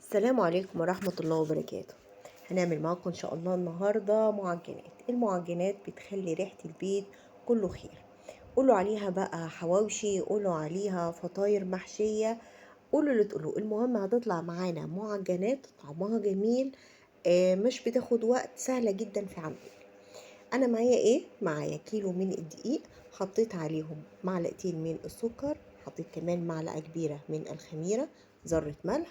السلام عليكم ورحمة الله وبركاته. هنعمل معاكم إن شاء الله النهاردة معجنات. المعجنات بتخلي ريحة البيت كله خير. قولوا عليها بقى حواوشي، قولوا عليها فطاير محشية، قولوا اللي تقولوه، المهم هتطلع معانا معجنات طعمها جميل، مش بتاخد وقت، سهلة جدا في عملها. أنا معايا إيه؟ معايا كيلو من الدقيق، حطيت عليهم معلقتين من السكر، حطيت كمان معلقة كبيرة من الخميرة، ذرة ملح،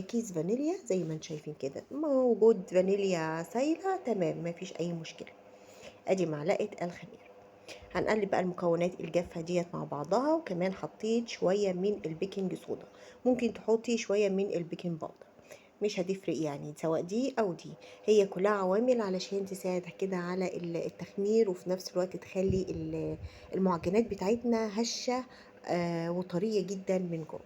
كيس فانيليا زي ما انتم شايفين كده، موجود فانيليا سايلة، تمام، مفيش أي مشكلة. أدي معلقة الخميرة. هنقلب بقى المكونات الجافة ديت مع بعضها، وكمان حطيت شوية من ال baking soda، ممكن تحطي شوية من ال baking powder، مش هتفرق يعني سواء دي أو دي، هي كلها عوامل علشان تساعد كده على التخمير، وفي نفس الوقت تخلي المعجنات بتاعتنا هشة، وطرية جدا من جوه.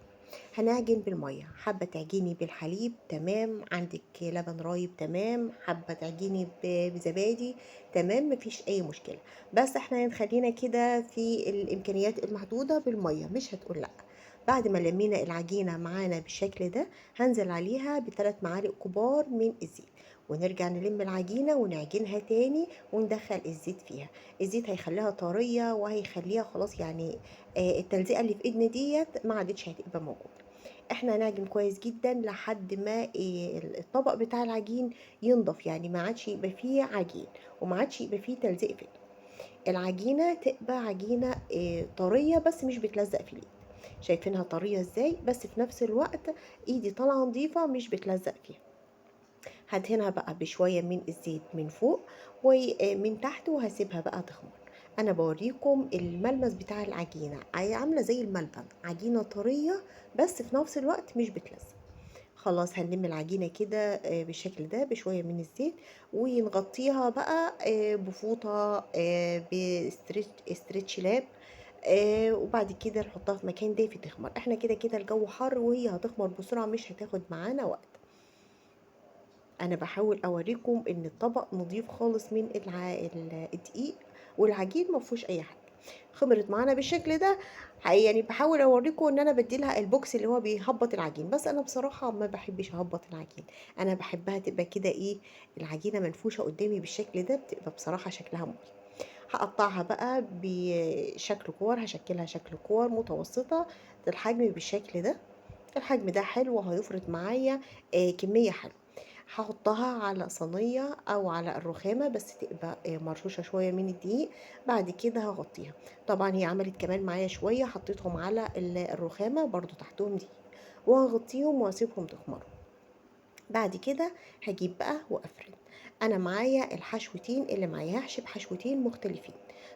هنعجن بالمية، حابة تعجني بالحليب تمام، عندك لبن رايب تمام، حابة تعجني بزبادي تمام، مفيش أي مشكلة، بس احنا هنخلينا كده في الإمكانيات المحدودة بالمية، مش هتقول لأ. بعد ما لمينا العجينة معانا بالشكل ده، هنزل عليها بثلاث معالق كبار من الزيت، ونرجع نلم العجينة ونعجنها تاني وندخل الزيت فيها. الزيت هيخليها طرية وهيخليها خلاص التلزيقة اللي في ايدنا ديت ما عادتش هتبقى موجودة. احنا هنعجن كويس جدا لحد ما الطبق بتاع العجين ينضف، يعني ما عادش يبقى فيه عجين وما عادش يبقى فيه تلزيق في ايده. العجينة تبقى عجينة، طرية بس مش بتلزق في الايد، شايفينها طرية ازاي، بس في نفس الوقت ايدي طالعة نظيفة مش بتلزق فيها. هدهنها بقى بشوية من الزيت من فوق ومن تحت، وهسيبها بقى تخمر. انا بوريكم الملمس بتاع العجينة، عاملة زي الملبن، عجينة طرية بس في نفس الوقت مش بتلزق. خلاص هنلم العجينة كده، بالشكل ده بشوية من الزيت، ونغطيها بقى، بفوطة، stretch لاب، وبعد كده نحطها في مكان دافي تخمر. احنا كده كده الجو حر وهي هتخمر بسرعة، مش هتاخد معانا وقت. انا بحاول اوريكم ان الطبق نظيف خالص من الدقيق والعجين، ما فيهوش اي حاجة. خمرت معانا بالشكل ده. بحاول اوريكم ان انا بديلها البوكس اللي هو بيهبط العجين، بس انا بصراحة ما بحبش اهبط العجين، انا بحبها تبقى كده العجينة منفوشة قدامي بالشكل ده، بتبقى بصراحة شكلها مغري. هقطعها بقى بشكل كور، هشكلها شكل كور متوسطة الحجم بالشكل ده. الحجم ده حلو وهيفرط معايا، كمية حلوة. هحطها على صينية او على الرخامة، بس تبقى، مرشوشة شوية من الدقيق. بعد كده هغطيها. طبعا هي عملت كمان معايا شوية، حطيتهم على الرخامة برضو تحتهم دقيق، وهغطيهم واسيبهم تخمروا. بعد كده هجيب بقى وافرد. انا معايا الحشوتين اللي معايا، هحشي بحشوتين مختلفين.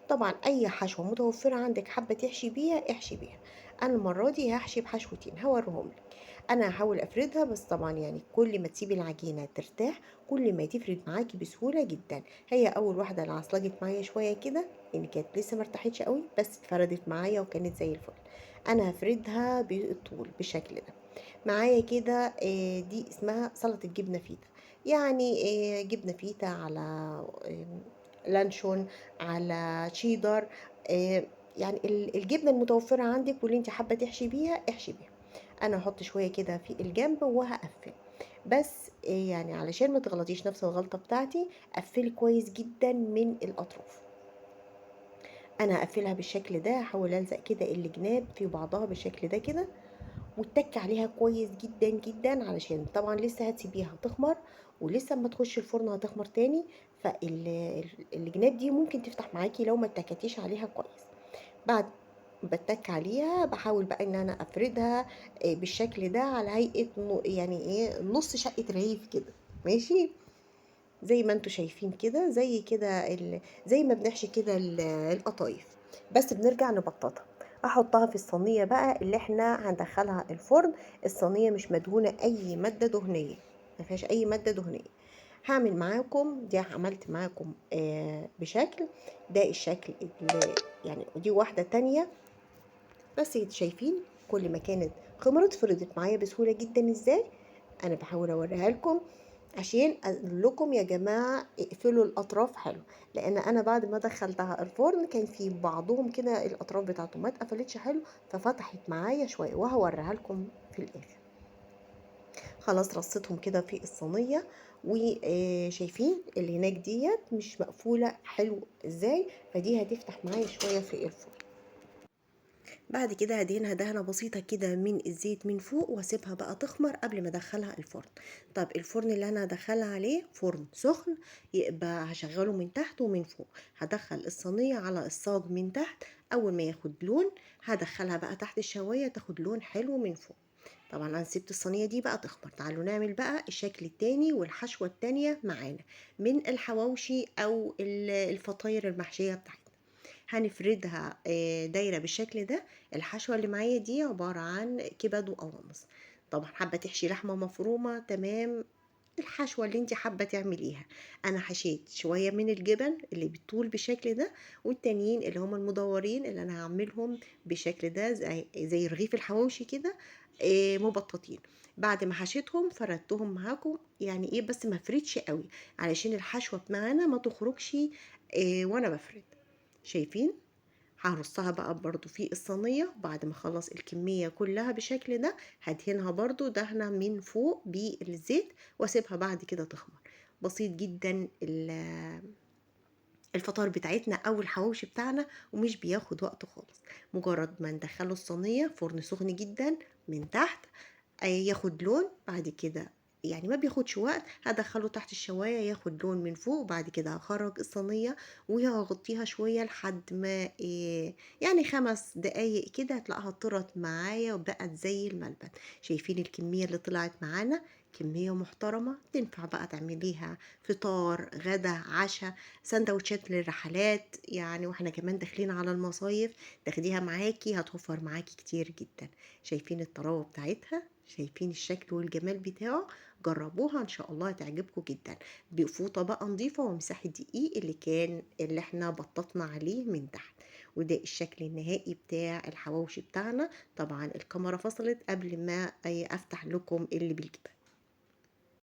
طبعا اي حشوة متوفرة عندك حابة تحشي بيها احشي بيها. انا المرة دي هحشي بحشوتين هوريهم لك. انا هحاول افردها، بس طبعا كل ما تسيبي العجينة ترتاح كل ما تفرد معاكي بسهولة جدا. هي اول واحدة اللي عصلجت معايا شوية كده، لان كانت لسه ما ارتاحتش قوي، بس اتفردت معايا وكانت زي الفل. انا هفردها بالطول بالشكل ده معايا كده. دي اسمها سلطة جبنة فيتا، جبنة فيتا على، لانشون على شيدر، الجبنة المتوفرة عندك واللي انت حابة تحشي بيها احشي بيها. انا هحط شوية كده في الجنب وهقفل، بس، علشان ما تغلطيش نفس الغلطة بتاعتي، قفلي كويس جدا من الاطراف. انا هقفلها بالشكل ده، هحاول الزق كده الجناب في بعضها بالشكل ده كده، واتك عليها كويس جدا جدا، علشان طبعا لسه هتسيبيها تخمر، ولسه اما تخش الفرن هتخمر تاني، فالجناب دي ممكن تفتح معاكي لو ما اتكتيش عليها كويس. بعد بتك عليها بحاول بقى ان انا افردها، بالشكل ده على هيئة نص شقة رغيف كده، ماشي زي ما انتوا شايفين كده، زي كده زي ما بنحشي كده القطايف، بس بنرجع نبططها. احطها في الصينية بقى اللي احنا هندخلها الفرن. الصينية مش مدهونة اي مادة دهنية، ما فيهاش اي مادة دهنية. هعمل معاكم دي، عملت معاكم، بشكل ده الشكل اللي دي واحدة تانية، بس شايفين كل ما كانت خمرت فردت معايا بسهولة جدا ازاي. انا بحاول اوريها لكم عشان اقول لكم يا جماعة اقفلوا الاطراف حلو، لان انا بعد ما دخلتها الفرن كان في بعضهم كده الاطراف بتاعته ما اتقفلتش حلو، ففتحت معايا شوية، وهوريها لكم في الاخر. خلاص رصيتهم كده في الصينية، وشايفين اللي هناك ديت مش مقفولة حلو ازاي، فدي هتفتح معايا شوية في الفرن. بعد كده هدهنها دهنة بسيطة كده من الزيت من فوق، واسيبها بقى تخمر قبل ما ادخلها الفرن. طب الفرن اللي انا هدخلها عليه فرن سخن، يبقى هشغله من تحت ومن فوق. هدخل الصينية على الصاج من تحت، اول ما ياخد لون هدخلها بقى تحت الشواية تاخد لون حلو من فوق. طبعا انا سبت الصينية دي بقى تخمر. تعالوا نعمل بقى الشكل التاني والحشوة التانية معانا من الحواوشي او الفطاير المحشية بتاعتنا. هنفردها دايرة بالشكل ده. الحشوة اللي معايا دي عبارة عن كبد وقوانص. طبعا حابة تحشي لحمة مفرومة، تمام، الحشوة اللي انت حابة تعمليها. انا حشيت شوية من الجبن اللي بالطول بالشكل ده، والتانيين اللي هم المدورين اللي انا هعملهم بالشكل ده زي رغيف الحواوشي كده، مبططين. بعد ما حشيتهم فردتهم معاكم، يعني ايه بس ما فردش قوي علشان الحشوة معانا ما تخرجش، وانا بفرد. شايفين؟ هرصها بقى برضو في الصينية. بعد ما اخلص الكمية كلها بالشكل ده هدهنها برضو دهنة من فوق بالزيت، واسيبها بعد كده تخمر. بسيط جدا الفطار بتاعتنا او الحواوشي بتاعنا، ومش بياخد وقت خالص. مجرد ما ندخله الصينية فرن سخن جدا من تحت، ياخد لون، بعد كده يعني ما بياخدش وقت، هدخله تحت الشواية ياخد لون من فوق. وبعد كده هخرج الصينية وهغطيها شوية لحد ما 5 دقايق كده، هتلاقيها طرت معايا وبقت زي الملبن. شايفين الكمية اللي طلعت معانا؟ كمية محترمة تنفع بقى تعمليها فطار، غدا، عشاء، سندوتشات للرحلات، واحنا كمان داخلين على المصايف تاخديها معاكي، هتوفر معاكي كتير جدا. شايفين الطراوة بتاعتها؟ شايفين الشكل والجمال بتاعه؟ جربوها ان شاء الله هتعجبكم جدا. بفوطة بقى نظيفة ومساحة دقيق اللي احنا بططنا عليه من تحت. وده الشكل النهائي بتاع الحواوشي بتاعنا. طبعا الكاميرا فصلت قبل ما افتح لكم اللي بالجبن.